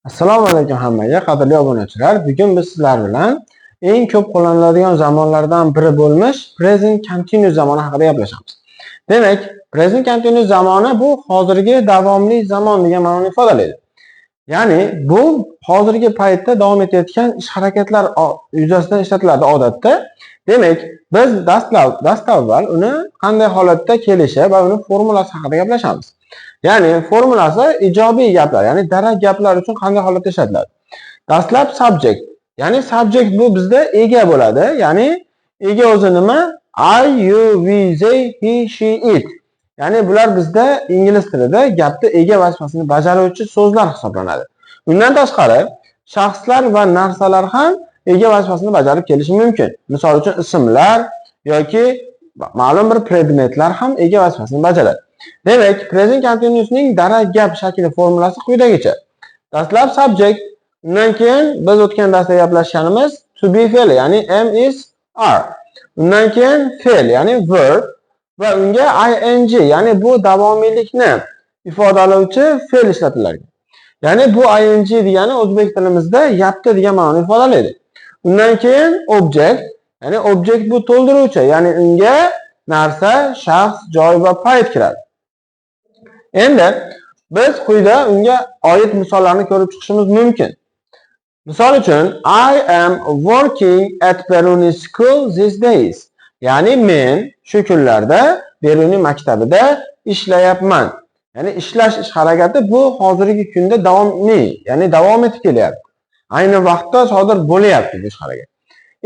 Assalomu alaykum hammaga, qadrli obunachilar. Bugun biz sizlar bilan eng ko'p qo'llaniladigan zamonlardan biri bo'lmish present continuous zamoni haqida gaplashamiz. Demak, present continuous zamoni bu hozirgi davomli zamon degan ma'noni ifodalaydi. Ya'ni bu hozirgi paytda davom etayotgan ish harakatlar yuzasidan ishlatiladi odatda. Demak, biz dastavval uni qanday holatda kelishi va uni formulasi haqida gaplashamiz. Ya'ni formulasi ijobiy gaplar, ya'ni darak gaplar uchun qanday holatda ishlatiladi. Dastlab subject, ya'ni subject bu bizda ega bo'ladi. Ya'ni ega o'zi nima? I, you, we, they, he, she, it. Ya'ni bular bizda ingliz tilida gapda ega vazifasini bajaruvchi so'zlar hisoblanadi. Undan tashqari shaxslar va narsalar ham ega vazifasini bajarib kelishi mumkin. Misol uchun, ismlar yoki ma'lum bir predmetlar ham ega vazifasini bajaradi. Demak, present continuousning darak gap shakli formulasi quyidagicha. Dastlab subject, undan keyin biz o'tgan darsda gaplashganimiz to be fe'li, ya'ni am, is, are. Undan keyin fe'l, ya'ni verb va unga ing, ya'ni bu davomiylikni ifodalovchi fe'l ishlatiladi. Ya'ni bu ing degani o'zbek tilimizda yapti degan ma'noni ifodalaydi. Undan keyin object, ya'ni object bu to'ldiruvchi, ya'ni unga narsa, shaxs, joy va payt kiradi. Endi biz quyida unga oid misollarni ko'rib chiqishimiz mumkin. Misol uchun, "I am working at Beruni School these days." Ya'ni men shu kunlarda Beruniy maktabida ishlayapman. Ya'ni ishlash ish harakati bu hozirgi kunda davomli, ya'ni davom etib kelyapti. Ayni vaqtda sodir bo'lyapti bu ish harakat.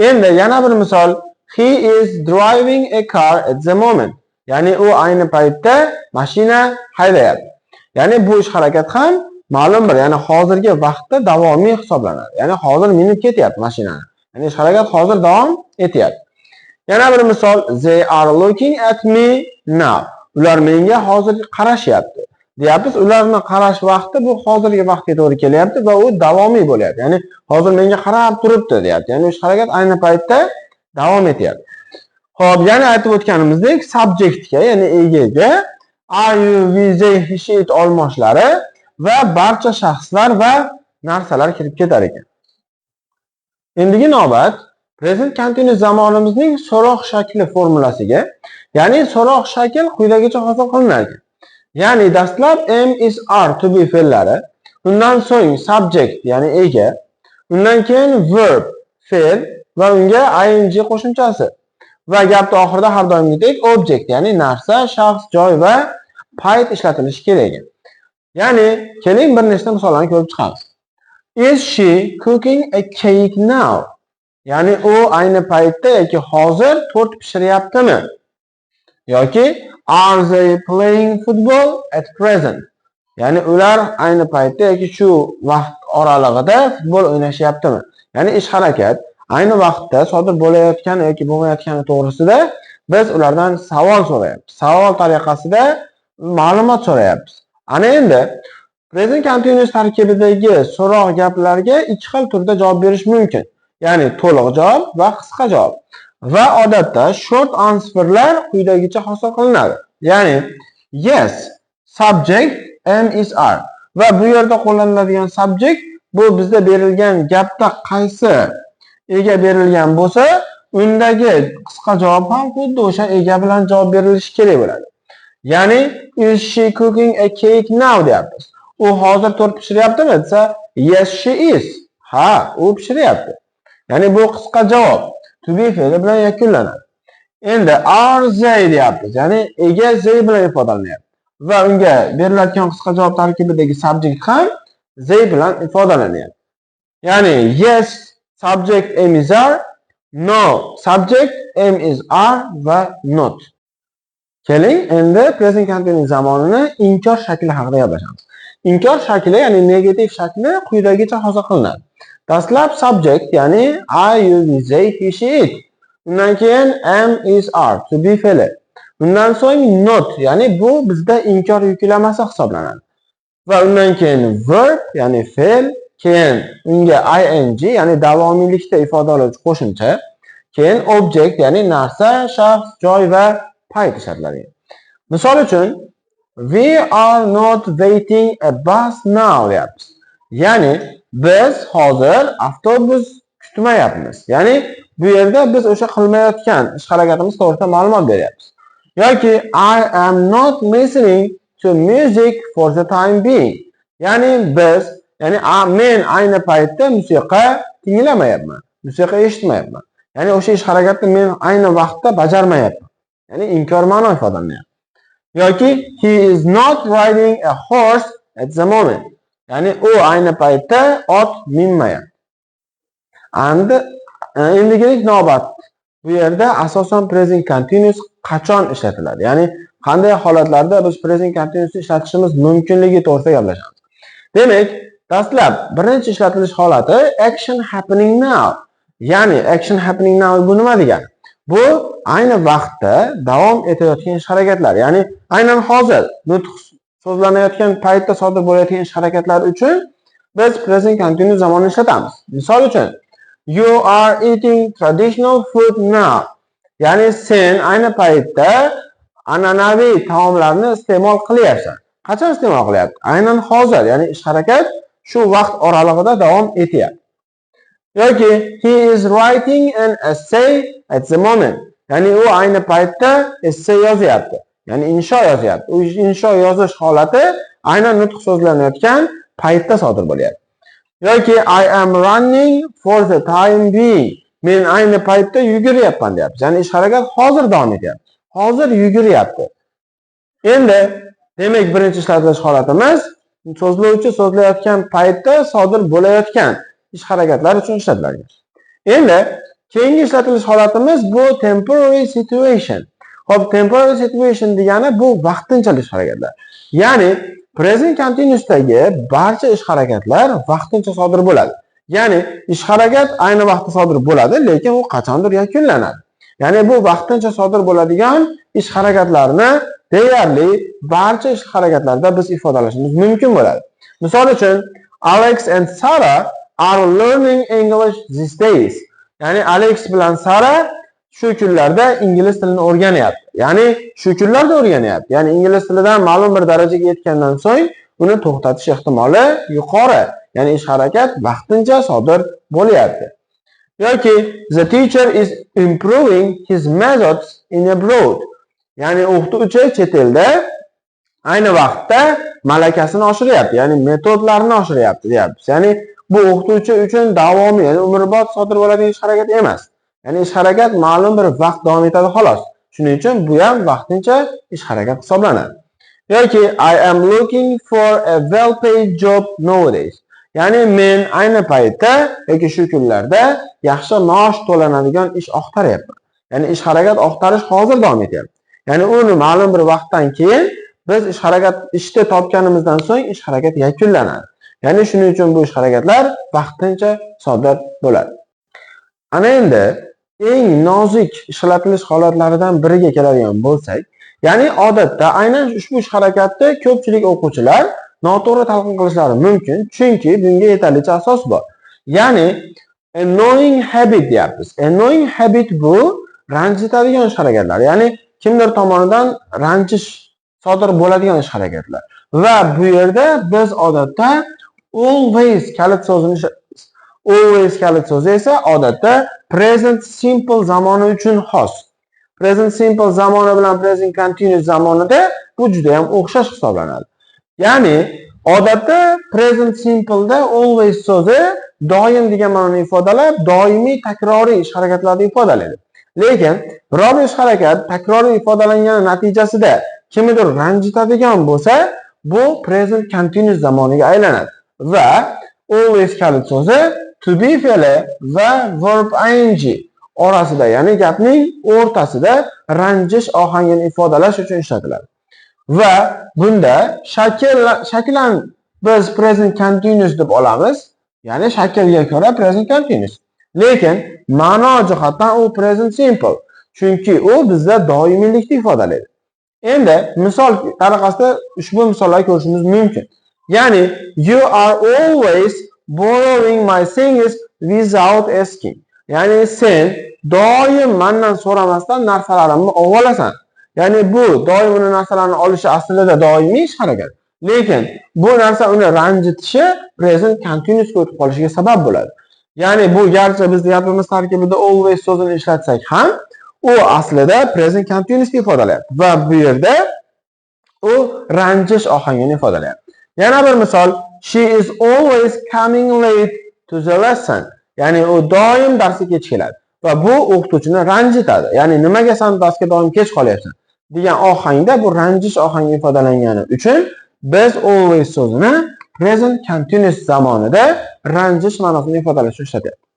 Endi yana bir misol, "He is driving a car at the moment." Ya'ni u ayni paytda mashina haydayapti. Ya'ni bu ish harakat ham ma'lum bir, ya'ni hozirgi vaqtda davomiy hisoblanadi. Ya'ni hozir minib ketyapti mashinani. Ya'ni ish harakat hozir davom etyapti. Yana bir misol, "They are looking at me now." Ular menga hozir qarashyapti. Deyapmiz, ularni qarash vaqti bu hozirgi vaqtga to'g'ri kelyapti va u davomiy bo'lyapti. Ya'ni hozir menga qarab turibdi deyapti. Ya'ni ish harakat ayni paytda davom etyapti. Xo'p, yana aytib o'tganimizdek, subjectga, ya'ni egaga I, you, we, they, he, she, it olmoshlari va barcha shaxslar va narsalar kirib ketar ekan. Endigi navbat present continuous zamonimizning so'roq shakli formulasiga, ya'ni so'roq shakl quyidagicha hosil qilinar ekan. Ya'ni dastlab am, is, are to be fe'llari, undan so'ng subject, ya'ni ega, undan keyin verb fe'l va unga ing qo'shimchasi va gapni oxirida har doimgidek object, ya'ni narsa, shaxs, joy va payt ishlatilishi kerak ekan. Ya'ni keling, bir nechta misollarni ko'rib chiqamiz. "Is she cooking a cake now?" Ya'ni u ayni paytda yoki hozir tort pishiryaptimi? Yoki "Are they playing football at present?" Ya'ni ular ayni paytda yoki shu vaqt oralig'ida futbol o'ynashyaptimi? Ya'ni ish harakat ayni vaqtda sodir bo'layotgani yoki bo'lmayotgani to'g'risida biz ulardan savol so'rayapmiz. Savol tariqasida ma'lumot so'rayapmiz. Ana endi present continuous tarkibidagi so'roq gaplarga ikki xil turda javob berish mumkin. Ya'ni to'liq javob va qisqa javob. Va odatda short answerlar quyidagicha hosil qilinadi. Ya'ni yes, subject, am, is, are. Va bu yerda qo'llaniladigan subject bu bizda berilgan gapda qaysi ega berilgan bo'lsa, undagi qisqa javob ham xuddi o'sha ega bilan javob berilishi kerak bo'ladi. Ya'ni "Is she cooking a cake now?" deyapmiz. U hozir tort pishiryaptimi desa, "Yes, she is." Ha, u pishiryapti. Ya'ni bu qisqa javob to be fe'li bilan yakunlanadi. Endi "Are they?" deyapmiz. Ya'ni ega they bilan ifodalanyapti. Va unga beriladigan qisqa javob tarkibidagi subject ham they bilan ifodalanyapti. Ya'ni yes, subject, am, is, are, no, subject, am, is, are va not. Keling, endi present continuous zamonini inkor shakli haqida gaplashamiz. Inkor shakli, ya'ni negativ shakli quyidagicha hosil qilinadi. Dastlab subject, ya'ni I, you, we, they, he, she, it. Undan keyin am, is, are to be fe'li. Undan so'ng not, ya'ni bu bizda inkor yuklamasi hisoblanadi. Va undan keyin verb, ya'ni fe'l, keyin unga ing, ya'ni davomiylikda ifodalovchi qo'shimcha, keyin object, ya'ni narsa, shaxs, joy va payt ishlatiladi. Misol uchun, "We are not waiting a bus now" deyapmiz. Ya'ni biz hozir avtobus kutmayapmiz. Ya'ni bu yerda biz o'sha qilmayotgan ish harakatimiz to'g'risida ma'lumot beryapmiz. Yoki I am not listening to music for the time being. Ya'ni biz, ya'ni men ayni paytda musiqa tinglamayapman, musiqa eshitmayapman. Ya'ni o'sha ish harakatni men ayni vaqtda bajarmayapman. Ya'ni inkor ma'no ifodalanyapti. Yoki he is not riding a horse at the moment. Ya'ni u ayni paytda ot minmayapti. Endi endigilik navbat bu yerda asosan present continuous qachon ishlatiladi? Ya'ni qanday holatlarda biz present continuous ishlatishimiz mumkinligi to'g'risida gaplashamiz. Demak, dastlab birinchi ishlatilish holati action happening now. Ya'ni action happening now bu nima degani? Bu ayni vaqtda davom etayotgan ish harakatlar. Ya'ni aynan hozir nutq so'zlanayotgan paytda sodir bo'layotgan ish harakatlar uchun biz present continuous zamonini ishlatamiz. Misol uchun, you are eating traditional food now. Ya'ni sen ayni paytda an'anaviy taomlarni iste'mol qilyapsan. Qachon iste'mol qilyapti? Aynan hozir, ya'ni ish harakat shu vaqt oralig'ida davom etyapti. Yoki he is writing an essay at the moment. Ya'ni u ayni paytda essay yozyapti. Ya'ni insho yozyapti. U insho yozish holati aynan nutq so'zlanayotgan paytda sodir bo'lyapti. Yoki I am running for the time being. Men ayni paytda yuguryapman deyapti. Ya'ni ish harakat hozir davom etyapti. Hozir yuguryapti. Endi demak birinchi ishlatilish holatimiz so'zlovchi so'zlayotgan paytda sodir bo'layotgan ish harakatlar uchun ishlatiladi. Endi keyingi ishlatilish holatimiz bu temporary situation. Xo'p, temporary situation degani bu vaqtinchalik ish harakatlar. Ya'ni present continuousdagi barcha ish harakatlar vaqtincha sodir bo'ladi. Ya'ni ish harakat ayni vaqtda sodir bo'ladi, lekin u qachondir yakunlanadi. Ya'ni bu vaqtincha sodir bo'ladigan ish harakatlarni deyarli barcha ish harakatlarda biz ifodalashimiz mumkin bo'ladi. Misol uchun, Alex and Sarah are learning English these days. Ya'ni Alex bilan Sara shu kunlarda ingliz tilini o'rganyapti. Ya'ni shu kunlarda o'rganyapti. Ya'ni ingliz tilidan ma'lum bir darajaga yetgandan so'ng uni to'xtatish ehtimoli yuqori. Ya'ni ish harakat vaqtincha sodir bo'lyapti. Yoki the teacher is improving his methods in abroad. Ya'ni o'qituvchi chet elda ayni vaqtda malakasini oshiryapti, ya'ni metodlarini oshiryapti deyapmiz. Ya'ni bu o'qituvchi uchun davomiy, ya'ni umrbod sodir bo'ladigan ish harakat emas. Ya'ni ish harakat ma'lum bir vaqt davom etadi xolos. Shuning uchun bu ham vaqtincha ish harakat hisoblanadi. Yoki I am looking for a well-paid job nowadays. Ya'ni men ayni paytda yoki shu kunlarda yaxshi maosh to'lanadigan ish axtaryapman. Ya'ni ish harakat axtarish hozir davom etyapti. Ya'ni uni ma'lum bir vaqtdan keyin biz ish harakat ishni topganimizdan so'ng ish harakat yakunlanadi. Ya'ni shuning uchun bu ish harakatlar vaqtincha sodir bo'ladi. Ana endi eng nozik ishlatilish holatlaridan biriga keladigan bo'lsak, ya'ni odatda aynan ushbu ish harakatni ko'pchilik o'quvchilar noto'g'ri talqin qilishlari mumkin, chunki bunga yetarlicha asos bor. Ya'ni annoying habit deyapmiz. Annoying habit bu ranjitadigan ish harakatlar. Ya'ni kimdir tomonidan ranjish sodir bo'ladigan ish harakatlar. Va bu yerda biz odatda always kalit so'zini ishlatamiz. Always kalit so'zi esa odatda present simple zamoni uchun xos. Present simple zamoni bilan present continuous zamonida bu juda ham o'xshash hisoblanadi. Ya'ni odatda present simpleda always so'zi doim degan ma'noni ifodalab, doimiy takroriy ish harakatlarni ifodalaydi. Lekin biror bir ish harakat takroriy ifodalangani natijasida kimnidir ranjitadigan bo'lsa, bu present continuous zamoniga aylanadi va always kalit so'zi to be fe'li va verb ing orasida, ya'ni gapning o'rtasida ranjish ohangini ifodalash uchun ishlatiladi. Va bunda shaklan biz present continuous deb olamiz, ya'ni shaklga ko'ra present continuous. Lekin ma'no jihatdan u present simple, chunki u bizda doimiylikni ifodalaydi. Endi misol tariqasida ushbu misollarni ko'rishimiz mumkin. Ya'ni you are always borrowing my things without asking. Ya'ni sen doim mendan so'ramasdan narsalarimni olib olasan. Ya'ni bu doim uni narsalarni olishi aslida doimiy ish harakat. Lekin bu narsa uni ranjitishi present continuousga o'tib qolishiga sabab bo'ladi. Ya'ni bu garchi biz gapimiz tarkibida always so'zini ishlatsak ham, u aslida present continuousni ifodalayapti va bu yerda u ranjish ohangini ifodalayapti. Yana bir misol: She is always coming late to the lesson. Ya'ni u doim darsga kech keladi va bu o'qituvchini ranjitadi. Ya'ni nimaga san darsga doim kech qolyapsan degan ohangda, bu ranjish ohangi ifodalangani uchun biz always so'zini present continuous zamonida ranjish ma'nosini ifodalash uchun ishlatyapmiz.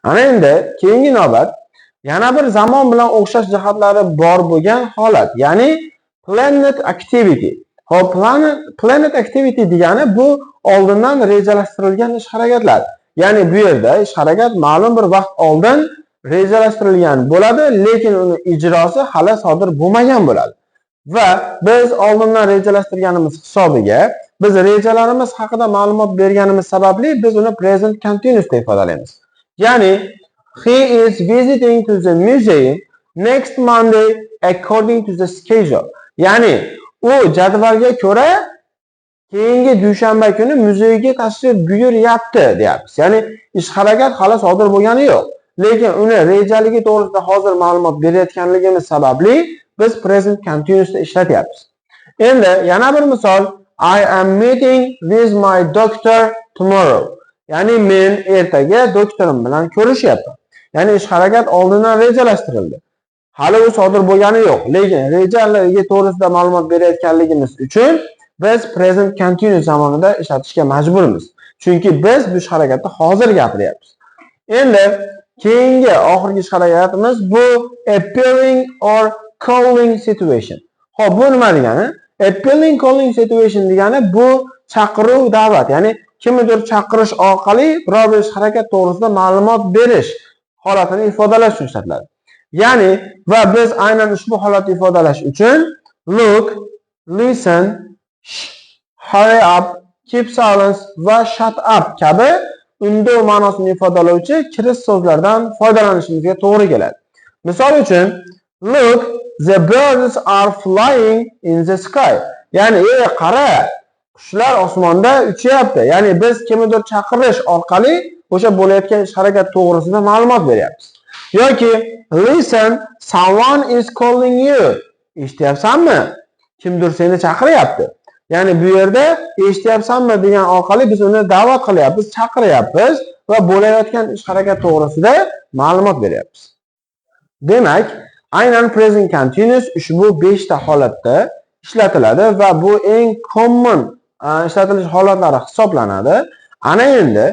Ana endi keyingi navbat yana bir zamon bilan o'xshash jihatlari bor bo'lgan holat, ya'ni planned activity. Xo'p, planned activity degani bu oldindan rejalashtirilgan ish harakatlar. Ya'ni bu yerda ish harakat ma'lum bir vaqt oldin rejalashtirilgan bo'ladi, lekin uni ijrosi hali sodir bo'lmagan bo'ladi. Va biz oldindan rejalashtirganimiz hisobiga, biz rejalarimiz haqida ma'lumot berganimiz sababli biz uni present continuous deb ifodalaymiz. Ya'ni he is visiting to the museum next Monday according to the schedule. Ya'ni u jadvalga ko'ra keyingi dushanba kuni muzeyga tashrif buyuryapti deyapmiz. Ya'ni ish harakat hali sodir bo'lgani yo'q. Lekin uni rejaligi to'g'risida hozir ma'lumot berayotganligimiz sababli biz present continuousda ishlatyapmiz. Endi yana bir misol: I am meeting with my doctor tomorrow. Ya'ni men ertaga doktorim bilan ko'rishyapman. Ya'ni ish harakat oldindan rejalashtirildi. Hali u sodir bo'lgani yo'q, lekin rejaligi to'g'risida ma'lumot berayotganligimiz uchun biz present continuous zamonida ishlatishga majburmiz. Chunki biz bu ish harakatni hozir gapiryapmiz. Endi keyingi, oxirgi ish harakatimiz bu appealing or calling situation. Xo'p, bu nima degani? Appealing, calling situation degani bu chaqiruv, da'vat, ya'ni kimnidir chaqirish orqali biror bir ish harakat to'g'risida ma'lumot berish holatini ifodalash uchun ishlatiladi. Ya'ni va biz aynan ushbu holatni ifodalash uchun look, listen, shh, hurry up, keep silence va shut up kabi undov ma'nosini ifodalovchi kirish so'zlardan foydalanishimizga to'g'ri keladi. Misol uchun, look, the birds are flying in the sky. Ya'ni ey qara, qushlar osmonda uchyapti. Ya'ni biz kimnidir chaqirish orqali o'sha bo'layotgan ish harakat to'g'risida ma'lumot beryapmiz. Yoki listen, someone is calling you. Eshityapsanmi? Kimdir seni chaqiryapti. Ya'ni bu yerda eshityapsanmi degan orqali biz uni da'vat qilyapmiz, chaqiryapmiz va bo'layotgan ish harakat to'g'risida ma'lumot beryapmiz. Demak, aynan present continuous ushbu 5 ta holatda ishlatiladi va bu eng common ishlatilish holatlari hisoblanadi. Ana endi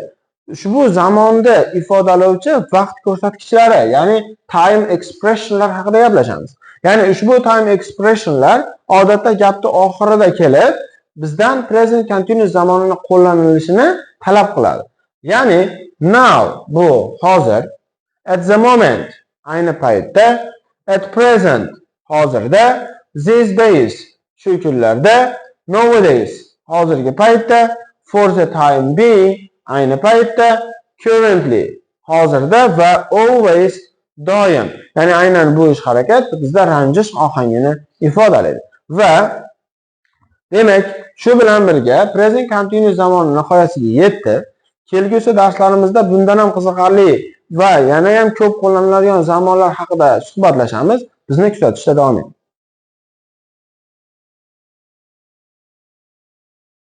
ushbu zamonda ifodalovchi vaqt ko'rsatkichlari, ya'ni time expressionlar haqida gaplashamiz. Ya'ni ushbu time expressionlar odatda gapni oxirida kelib, bizdan present continuous zamonini qo'llanilishini talab qiladi. Ya'ni now bu hozir, at the moment ayni paytda, at present hozirda, these days shu kunlarda, nowadays hozirgi paytda, for the time being ayni paytda, currently hozirda va always doim. Ya'ni aynan bu ish harakat bizda ranjish ohangini ifodalaydi. Va demak, shu bilan birga present continuous zamoni nihoyasiga yetdi. Kelgusi darslarimizda bundan ham qiziqarli va yana ham ko'p qo'llaniladigan zamonlar haqida suhbatlashamiz. Bizni kuzatishda davom eting.